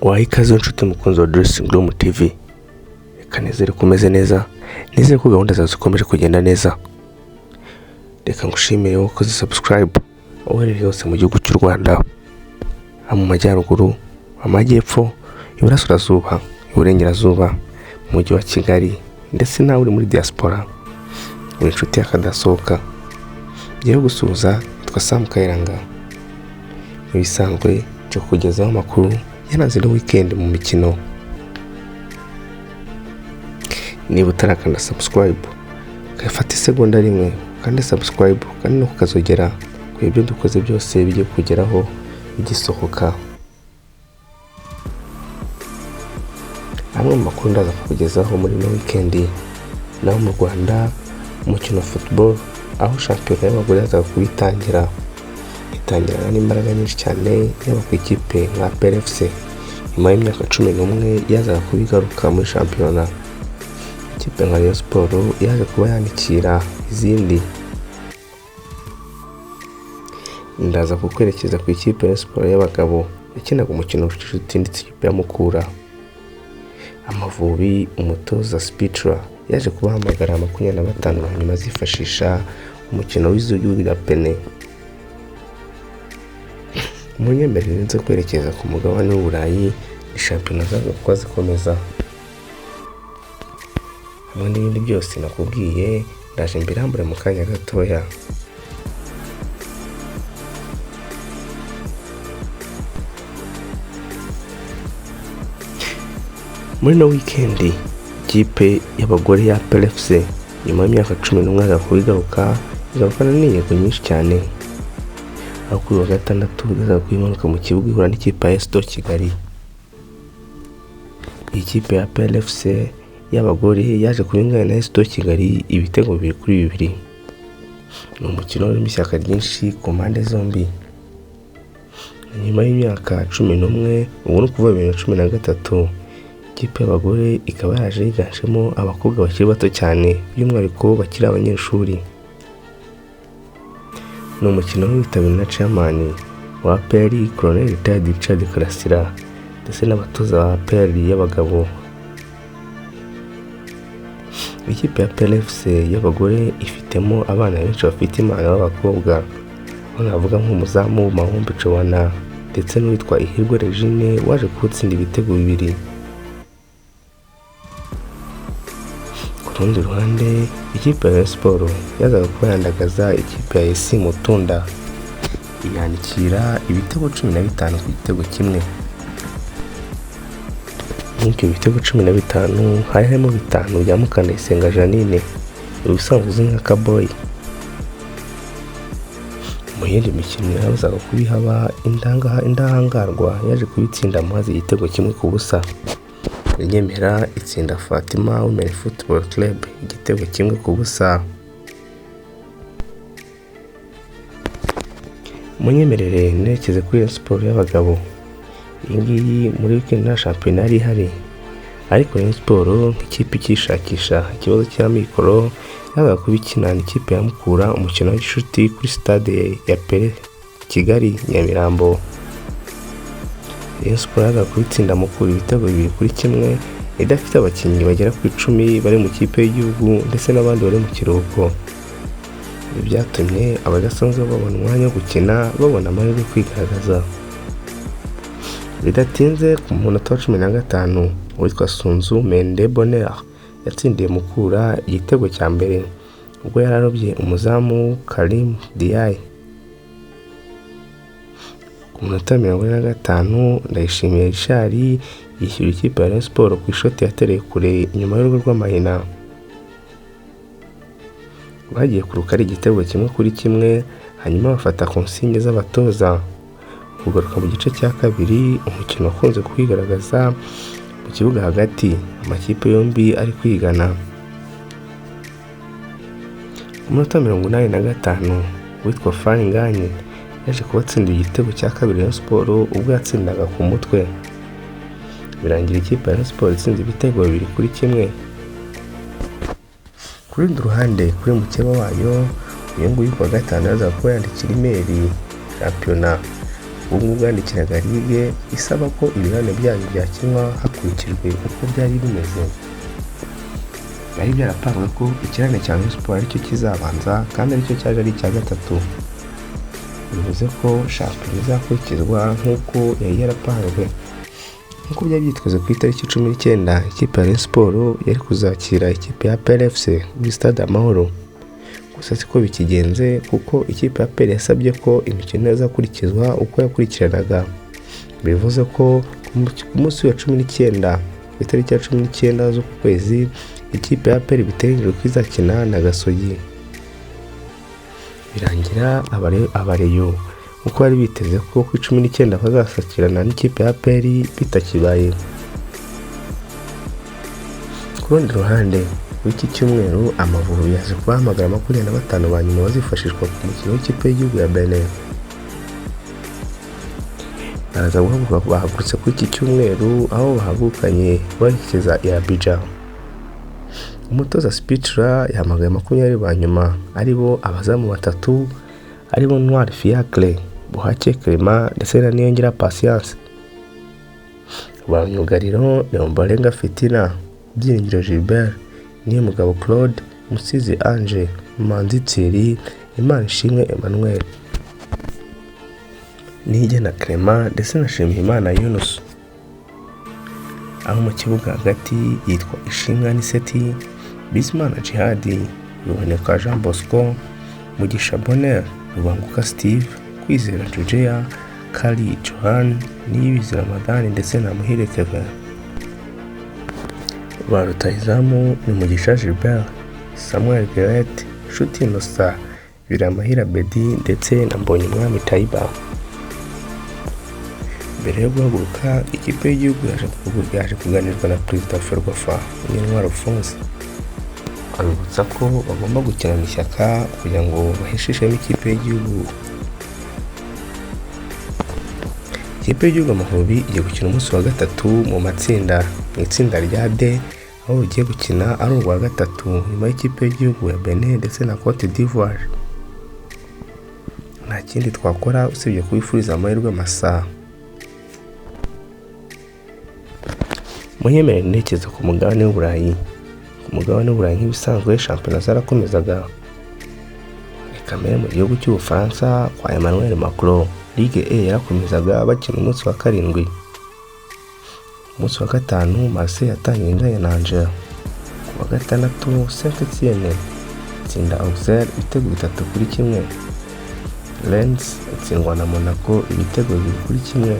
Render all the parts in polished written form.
Waha ikaze nshuti mukunzi wa Dressing Room TV, reka nizere ko umeze neza, nizere ko gahunda zawe zikomeje kugenda neza. Reka ngushimire wowe wakoze subscribe aho uherereye hose mu gihugu cy'u Rwanda, haba mu majyaruguru, amajyepfo, iburasirazuba, iburengerazuba, mu mujyi wa Kigali ndetse nawe uri muri diaspora, uri inshuti y'akadasohoka. Ngiye gusuhuza, nitwa Sam Kayiranga. Nk'ibisanzwe nje kukugezaho amakuru yaranze ino weekend mu mikino. Niba utarakanda subscribe, ugafata isegonda rimwe ukande subscribe kandi no kukazogera kugira ibyo dukoze byose bijye kugeraho bigisohoka. Amwe mu makuru ndaza kukugezaho muri ino weekend, naho mu Rwanda umukino wa football aho shampiyona y'abagore yazaga kubitangira itangirana n'imbaraga nyinshi cyane, yaba ku ikipe nka APR FC nyuma y'imyaka 11 yazaga kubigaruka muri shampiyona. Ikipe nka Rayon Sports yaje kuba yanikira izindi. Ndaza kukwerekeza ku ikipe ya Sports y'abagabo yakinaga umukino w'inshuti ndetse ikipe ya Mukura. Amavubi, umutoza Spitzler yaje kubahamagara 25 hanyuma azifashisha umukino w'igihugu ya Pene. Munyemerere nze kwerekeza ku mugabane w'Uburayi, ni shampiyona zaza kuba zikomeza hamwe n'ibindi byose nakubwiye, ndaje mbirambure mu kanya gatoya. Muri no weekend ikipe y'abagore ya APR FC nyuma y'imyaka 11 yaza kubigaruka, igarukana n'intego nyinshi cyane, aho kuri wa gatandatu yazaga kuba mu kibuga ihura n'ikipe ya AS Kigali. Iyi kipe ya APR FC y'abagore yaje kuba ingana na AS Kigali ibitego 2-2. Ni umukino urimo ishyaka ryinshi ku mpande zombi. Nyuma y'imyaka 11, ubu ni ukuvuga 2013, ikipe y'abagore ikaba yaraje yiganjemo abakobwa bakiri bato cyane, by'umwihariko bakiri abanyeshuri. Ni umukino witabiriwe na chairman wa APR Colonel Retired Richard Karasira ndetse n'abatoza ba APR y'abagabo. Ikipe ya APR FC y'abagore ifitemo abana benshi bafite impano b'abakobwa, aho navuga nk'umuzamu Mahombe Joanna ndetse n'uwitwa Ihirwe Regine waje kuwutsinda ibitego 2. Ku rundi ruhande ikipe ya Rayon Sports yazaga kuba yandagaza ikipe ya AS Mutunda iyanikira ibitego 15 ku gitego kimwe. Muri ibyo bitego 15 hari harimo 5 bya Mukandayisenga Jeannine ubusanzwe uzwi nka Kaboyi. Mu yindi mikino yazaga kubihaba, indahangarwa yaje kubitsinda Muhazi igitego 1-0. Nyemera itsinda Fatima Women Football Club igitego 1-0. Munyemerere nerekeze kuri Rayon Sports y'abagabo. Iyi ngiyi muri weekend nta shampiyona yari ihari, ariko Rayon Sports nk'ikipe ikishakisha ikibazo cy'amikoro yazaga kuba ikina n'ikipe ya Mukura umukino w'inshuti kuri stade ya Pele Kigali Nyamirambo. Rayon Sports yazaga kubitsinda Mukura ibitego 2-1 idafite abakinnyi bagera ku 10 bari mu kipe y'igihugu ndetse n'abandi bari mu kiruhuko. Ibi byatumye abadasanzwe babona umwanya wo gukina babona amahirwe yo kwigaragaza. Bidatinze ku munota wa 15 uwitwa Sunzu Mende Bonheur yatsindiye Mukura igitego cya mbere ubwo yari arobye umuzamu Karim Diaye. Ku munota 45 Ndayishimiye Richard yishyura ikipe ya Rayon Sports ku ishoti yatereye kure inyuma y'urugo rw'amahina. Bagiye kuruka ari igitego 1-1, hanyuma bafata konsinye z'abatoza. Kugaruka mu gice cya kabiri umukino wakunze kwigaragaza mu kibuga hagati, amakipe yombi ari kwigana. Ku munota 85 uwitwa Faringanye yaje kubatsinda igitego cya kabiri Rayon Sports ubwo yatsindaga ku mutwe. Birangira ikipe ya Rayon Sports itsinze ibitego 2-1. Ku rundi ruhande kuri mukeba wayo, uyu nguyu kuwa gatanu yazaga kuba yandikira imeri shampiyona Ubwo bwandikiraga ligue isaba ko ibirarane byayo byakinwa hakurikijwe uko byari bimeze. Byari byarapanzwe ko ikirarane cya Rayon Sports aricyo kizabanza, kandi aricyo cyaje ari icya gatatu, bivuze ko shampiyona izakurikizwa nk'uko yari yarapanzwe. Nk'uko byari byitezwe, ku itariki 19 ikipe ya Rayon Sports yari kuzakira ikipe ya APR FC muri Stade Amahoro. Gusa siko bikigenze, kuko ikipe ya APR yasabye ko imikino izakurikizwa uko yakurikiranaga, bivuze ko ku munsi wa 19, ku itariki ya 19 z'uku kwezi, ikipe ya APR biteganyijwe ko izakina na Gasogi. Birangira abareyo kuko bari biteze ko ku 19 bazasakirana n'ikipe ya APR bitakibaye. Ku rundi ruhande, w'iki cyumweru Amavubi yaje kubahamagara 25 ba nyuma bazifashishwa ku mukino w'ikipe y'igihugu ya Benin. Baraza guhaguruka, bahagurutse kuri iki cyumweru, aho bahagurukanye berekeza i Abidjan. Umutoza Spittler yahamagaye 20 ba nyuma, aribo abazamu batatu, aribo Ntwari Fiacre, Buhake Clement ndetse na Niyongira Patience. Ba myugariro ni Ombolenga Fitina, Byiringiro Gilbert, Niyomugabo Claude, Musizi Ange, Manzi Thierry, Imanishimwe Emmanuel, Niyigena Clement ndetse na Nshimiyimana Yunus. Aho mu kibuga hagati yitwa Ishimwe Anicet, Bizimana Djihad, Ruboneka Jean Bosco, Mugisha Bonheur, Rubanguka Steve, Kwizera Jojea, Kari Johan, Niyibizi Ramadhan ndetse na Muhire Kevin. Ba rutahizamu ni Mugisha Gilbert, Samuel Gueulette, Nshuti Innocent, Biramahire Abeddy ndetse na Mbonyumwami Taiba. Mbere yo guhaguruka, ikipe y'igihugu yaje kuganirwa na Perezida wa FERWAFA, Munyantwari Alphonse, abibutsa ko bagomba gukinana ishyaka kugira ngo baheshe ishema ikipe y'igihugu. Ikipe y'igihugu Amavubi igiye gukina umunsi wa gatatu mu matsinda, mu itsinda rya D, aho rugiye gukina ari urwa gatatu nyuma y'ikipe y'igihugu ya Benin ndetse na Cote d'Ivoire. Nta kindi twakora usibye kubifuriza amahirwe masa. Munyemerere nerekeza ku mugabane w'Uburayi. Ku mugabane w'Uburayi, nk'ibisanzwe, shampiyona zarakomezaga. Reka mbere mu gihugu cy'Ubufaransa kwa Emmanuel Macron, Ligue 1 yarakomezaga bakina umunsi wa karindwi. Umunsi wa gatanu Marseille yatangiye inganya na Angers. Ku wa gatandatu Saint Etienne itsinda Auxerre ibitego 3-1. Rennes itsindwa na Monaco ibitego 2-1.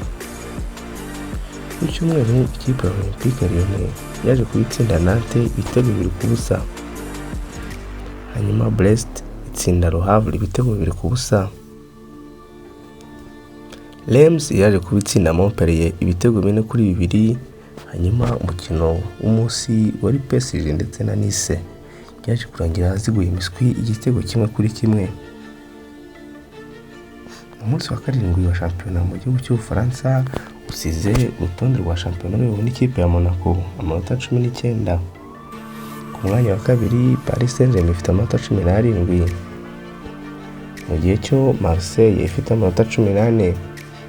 Ku cyumweru ikipe ya Olympique Lyonnais yaje kubitsinda Nantes ibitego 2-0. Hanyuma Brest itsinda Le Havre ibitego 2-0. Reims yaje kubitsinda Montpellier ibitego 4-2. Hanyuma umukino w'umunsi wari PSG ndetse na Nice, byaje kurangira ziguye imiswi igitego 1-1. Umunsi wa karindwi wa shampiyona mu gihugu cy'Ubufaransa usize urutonde rwa shampiyona ruyobowe n'ikipe ya Monaco, amanota 19. Ku mwanya wa kabiri Paris Saint-Germain ifite amanota 17, mu gihe cyo Marseille ifite amanota 14.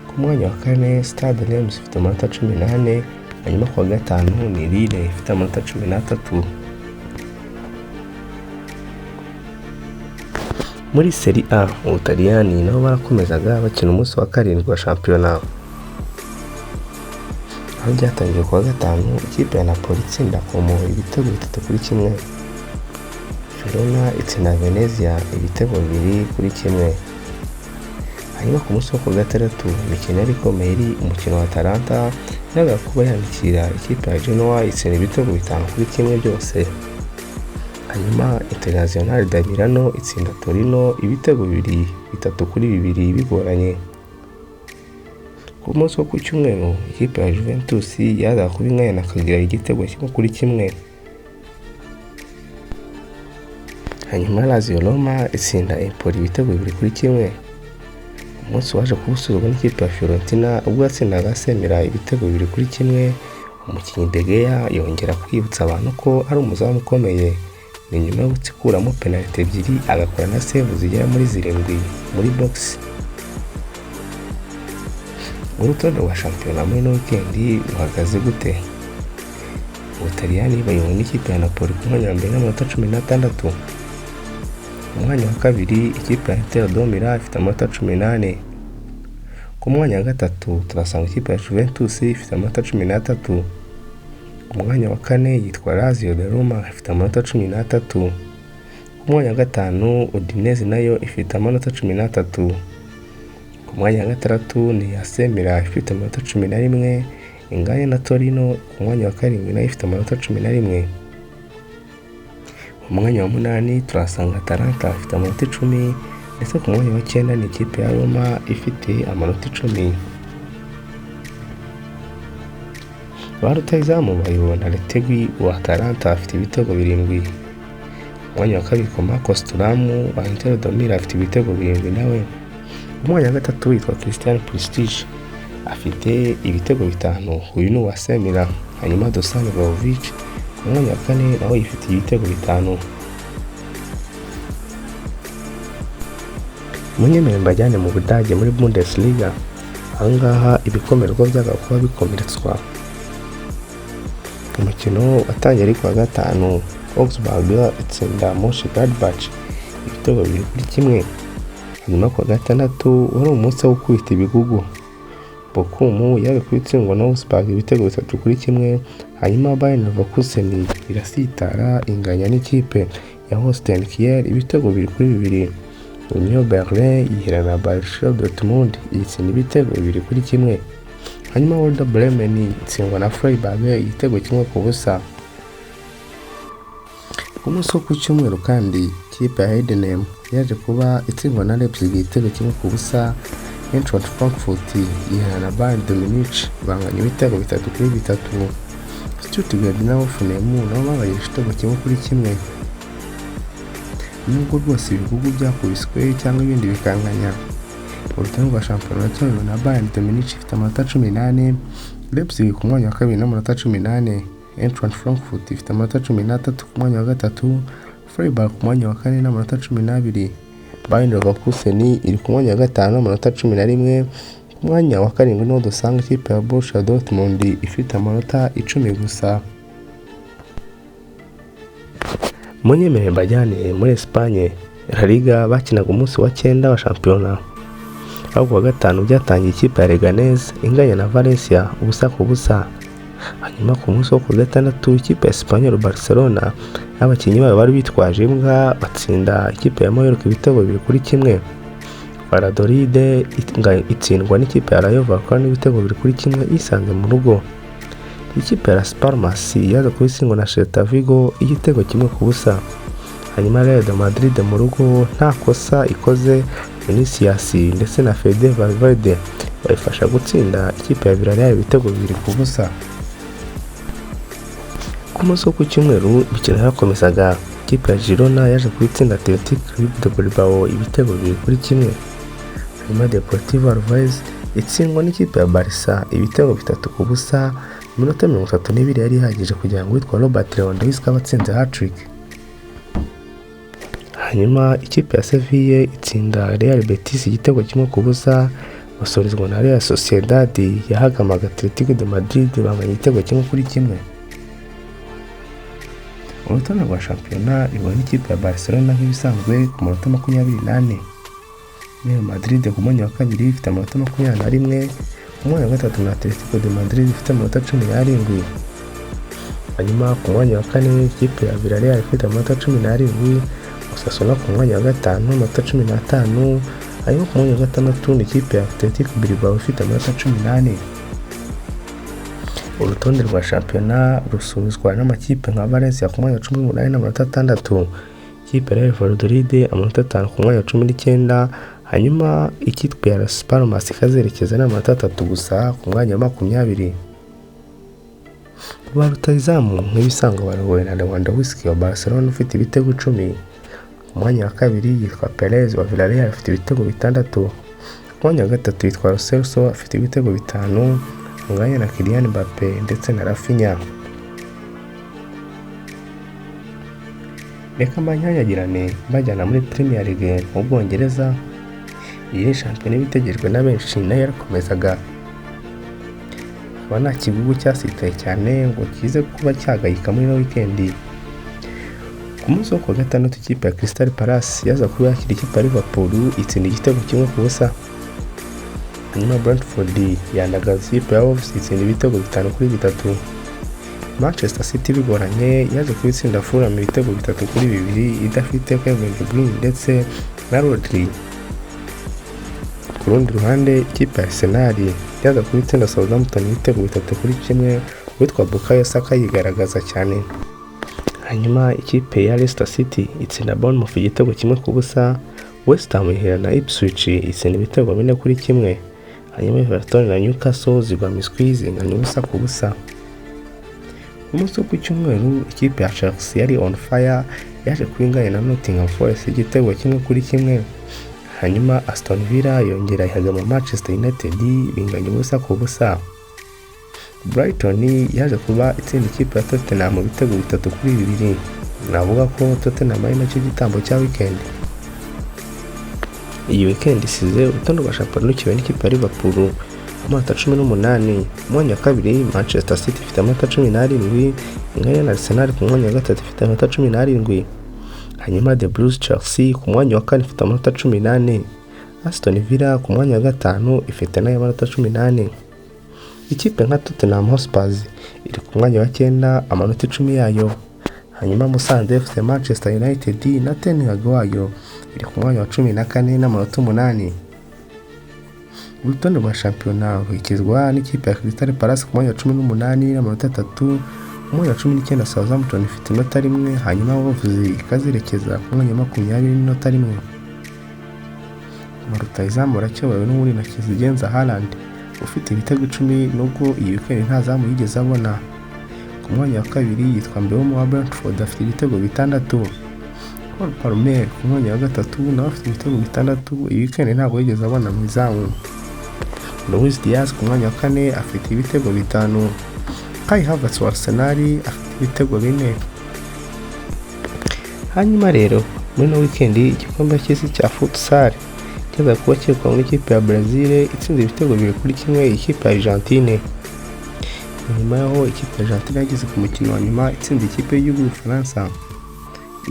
Ku mwanya wa kane Stade Reims ifite amanota 14, hanyuma ku wa gatanu ni Lille ifite amanota 13. Muri Serie A mu Butaliyani nabo barakomezaga bakina umunsi wa karindwi wa shampiyona, aho byatangiye kuwa gatanu ikipe ya Napoli itsinda Como ibitego 3-1. Verona itsinda Venezia ibitego 2-1. Hanyuma ku munsi wo kuwa gatandatu imikino yari ikomeye iri umukino wa Atalanta yaga kuba yandikira ikipe ya Genoa itsinda ibitego 5-1 byose. Hanyuma Internazionale da Milano itsinda Torino ibitego 3-2 bigoranye. Ku munsi wo ku cyumweru ikipe ya Juventus yazaga kuba inganya na Cagliari igitego 1-1. Hanyuma Lazio Roma itsinda Empoli ibitego 2-1. Umunsi waje kuba usozwa n'ikipe ya Fiorentina ubwo yatsindaga AC Milan ibitego 2-1. Umukinnyi De Gea yongera kwibutsa abantu ko ari umuzamu ukomeye, ni nyuma yo gukuramo penaliti ebyiri agakora na save zigera muri zirindwi muri box. Urutonde rwa shampiyona muri ino weekend ruhagaze gute? Ubutaliyani bayobowe n'ikipe ya Napoli ku mwanya wa mbere n'amanota 16. Ku mwanya wa kabiri ikipe ya Inter de Milan ifite amanota 14. Ku mwanya wa gatatu turasanga ikipe ya Juventus ifite amanota 13. Ku mwanya wa kane yitwa Lazio de Roma ifite amanota 13. Ku mwanya wa gatanu Udinese nayo ifite amanota 13. Ku mwanya wa gatandatu ni AC Milan ifite amanota 11, inganya na Torino ku mwanya wa karindwi nayo ifite amanota 11. Mu mwanya wa munani turasanga Atalanta ifite amanota 10, ndetse ku mwanya wa cyenda ni ikipe ya Roma ifite amanota 10. Ba rutahizamu bayobowe na Retegui wa Atalanta afite ibitego 7. Ku mwanya wa kabiri Marcos Thuram wa Inter de Milan afite ibitego 7 nawe. Ku mwanya wa gatatu witwa Christian Pulisic afite ibitego 5, uyu ni uwa AC Milan. Hanyuma Dusan Vlahovic ku mwanya wa kane nawe yifitiye ibitego 5. Munyemerere mbajyane mu Budage muri Bundesliga. Ahangaha ibikomerwa byaga kuba bikomeretswa. Umukino watangiye ari kuwa gatanu, Augsburg itsinda Mönchengladbach ibitego 2-1. Hanyuma kuwa gatandatu wari umunsi wo gukubita ibigugu. Bochum yaje kubitsindwa na Augsburg ibitego 3-1. Hanyuma Bayer Leverkusen irasitara inganya n'ikipe ya Holstein Kiel ibitego 2-2. Union Berlin yihera na Borussia Dortmund itsinda ibitego 2-1. Hanyuma Werder Bremen itsindwa na Freiburg igitego 1-0. Ku munsi wo ku cyumweru kandi ikipe ya Heidenheim yaje kuba itsindwa na Leipzig igitego 1-0. Eintracht Frankfurt yihera na Bayern de Munich banganya ibitego 3-3. Stuttgart na Hoffenheim nabo banganyije igitego 1-1. Nubwo rwose ibigugu byakubiswe cyangwa ibindi bikanganya, urutonde rwa shampiyona cyayobowe na Bayern de Munich ifite amanota 14, Leipzig ku mwanya wa kabiri n'amanota 14, Eintracht Frankfurt ifite amanota 13 ku mwanya wa gatatu, Freiburg ku mwanya wa kane n'amanota 12, Bayer Leverkusen iri ku mwanya wa gatanu n'amanota 11, ku mwanya wa karindwi niho dusanga ikipe ya Borussia Dortmund ifite amanota 10 gusa. Munyemerere mbajyane muri Espagne, La Liga bakinaga umunsi wa 9 wa shampiyona. Aho kuwa gatanu byatangiye ikipe ya Leganes inganya na Valencia 0-0. Hanyuma ku munsi wo ku gatandatu ikipe ya Espanyol Barcelona n'abakinnyi bayo bari bitwaje imbwa batsinda ikipe ya Mallorca ibitego 2-1. Valladolid itsindwa n'ikipe ya Rayo Vallecano ibitego 2-1 isanze mu rugo. Ikipe ya Las Palmas yaza kubitsindwa na Celta Vigo igitego 1-0. Hanyuma Real de Madrid mu rugo nta kosa ikoze, Vinicius ndetse na Fede Valverde bayifasha gutsinda ikipe ya Villarreal ibitego 2-0. Ku munsi wo ku cyumweru imikino yarakomezaga. Ikipe ya Girona yaje kubitsinda Athletic Club de Bilbao ibitego 2-1. Hanyuma Deportivo Alaves itsindwa n'ikipe ya Barca ibitego 3-0. Iminota 32 yari ihagije kugira ngo uwitwa Robert Lewandowski abe atsinze hat-trick. Hanyuma ikipe ya Sevilla itsinda Real Betis igitego 1-0, basorezwa na Real Sociedad yahagamaga Atletico de Madrid banganya igitego 1-1. Urutonde rwa shampiyona rubona n'ikipe ya Barcelona nk'ibisanzwe ku manota 24. Real Madrid ku mwanya wa kabiri ifite amanota 21, ku mwanya wa gatatu na Atletico de Madrid ifite amanota 17. Hanyuma ku mwanya wa kane ikipe ya Villarreal ifite amanota 17, Osasuna ku mwanya wa gatanu amanota 15, hanyuma ku mwanya wa gatandatu ni ikipe ya Athletic Bilbao ifite amanota 14. Urutonde rwa shampiyona rusubizwa n'amakipe nka Valencia ku mwanya wa 18 n'amanota 6, ikipe ya Real Valladolid amanota 5 ku mwanya wa 19, hanyuma ikipe ya Las Palmas ikazerekeza n'amanota 3 gusa ku mwanya wa 20. Ba rutahizamu nk'ibisanzwe bayobowe na Lewandowski wa Barcelona ufite ibitego 10. Ku mwanya wa kabiri yitwa Perez wa Villarreal afite ibitego 6. Ku mwanya wa gatatu yitwa Lo Celso afite ibitego 5, anganya na Kylian Mbappe ndetse na Rafinha. Reka mbanyanyagirane mbajyana muri Premier League mu Bwongereza. Iyi ni shampiyona iba itegerejwe na benshi nayo yarakomezaga. Akaba nta kigugu cyasitaye cyane ngo kize kuba cyagayika muri ino weekend. Ku munsi wo kuwa gatandatu, ikipe ya Crystal Palace yaza kuba yakira ikipe ya Liverpool, itsinda igitego 1-0. Hanyuma Brentford yandagaza ikipe ya Wolves, itsinda ibitego 5-3. Manchester City bigoranye yaje kuba itsinda Fulham ibitego 3-2 idafite Kevin De Bruyne ndetse na Rodri. Ku rundi ruhande, ikipe ya Arsenal yaza kuba itsinda Southampton ibitego 3-1, uwitwa Bukayo Saka yigaragaza cyane. Hanyuma ikipe ya Leicester City itsinda Bournemouth igitego 1-0. West Ham ihera Ipswich, itsinda ibitego 4-1. Hanyuma Everton na Newcastle zigwa miswi, zinganya 0-0. Ku munsi wo ku cyumweru, ikipe ya Chelsea yari on fire yaje kuba inganya na Nottingham Forest igitego 1-1. Hanyuma Aston Villa yongera ihagama Manchester United, binganya 0-0. Brighton yaje kuba itsinda ikipe ya Tottenham mu bitego 3-2. Navuga ko Tottenham ari nacyo gitambo cya weekend. Iyi weekend isize urutonde rwa shampiyona rukiwe n'ikipe ya Liverpool amanota 18. Umwanya wa kabiri Manchester City ifite amanota 17, inganya na Arsenal ku mwanya wa gatatu ifite amanota 17. Hanyuma The Blues Chelsea ku mwanya wa kane ifite amanota 14. Aston Villa ku mwanya wa gatanu ifite nayo amanota 14. Ikipe nka Tottenham Hotspur iri ku mwanya wa cyenda, amanota 10 yayo. Hanyuma Musanze FC, Manchester United na Ten Hag wayo iri ku mwanya wa 14 n'amanota 8. Urutonde rwa shampiyona rukurikizwa n'ikipe ya Crystal Palace ku mwanya wa 18 n'amanota 3. Umwanya wa 19 Southampton ifite inota 1, hanyuma Wolves ikazerekeza ku mwanya wa 20 n'inota 1. Rutahizamu aracyobowe n'ubundi na Kizigenza Haaland ufite ibitego 10, nubwo iyi weekend nta zamu yigeze abona. Ku mwanya wa kabiri yitwa Mbeumo wa Brentford, afite ibitego 6. Cole Palmer ku mwanya wa gatatu nawe afite ibitego 6, iyi weekend ntabwo yigeze abona mu izamu. Luis Diaz ku mwanya wa kane afite ibitego 5. Kai Havertz wa Arsenal afite ibitego 4. Hanyuma rero muri ino weekend, igikombe cy'isi cya futsal cyaza kuba cyegukanywe n'ikipe ya Brazil itsinze ibitego 2-1 ikipe ya Argentine. Nyuma yaho ikipe ya Argentine yageze ku mukino wa nyuma itsinze ikipe y'igihugu y'Ubufaransa.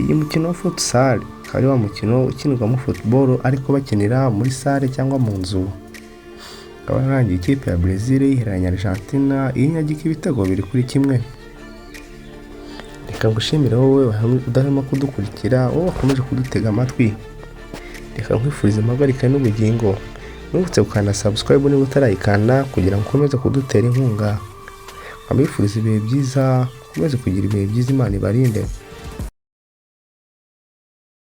Iyi mukino wa futsal akaba ari wa mukino ukinirwamo football ariko bakinira muri salle cyangwa mu nzu. Akaba yarangiye ikipe ya Brazil yihereranya Argentina iyinyagika ibitego 2-1. Reka ngushimire wowe udahwema kudukurikira, wowe wakomeje kudutega amatwi. Reka nkwifurize impagarike n'ubugingo. Nibutse gukanda subscribe niba utarayikanda kugira ngo ukomeze kudutera inkunga. Nkabifuriza ibihe byiza, ukomeze kugira ibihe byiza, Imana ibarinde.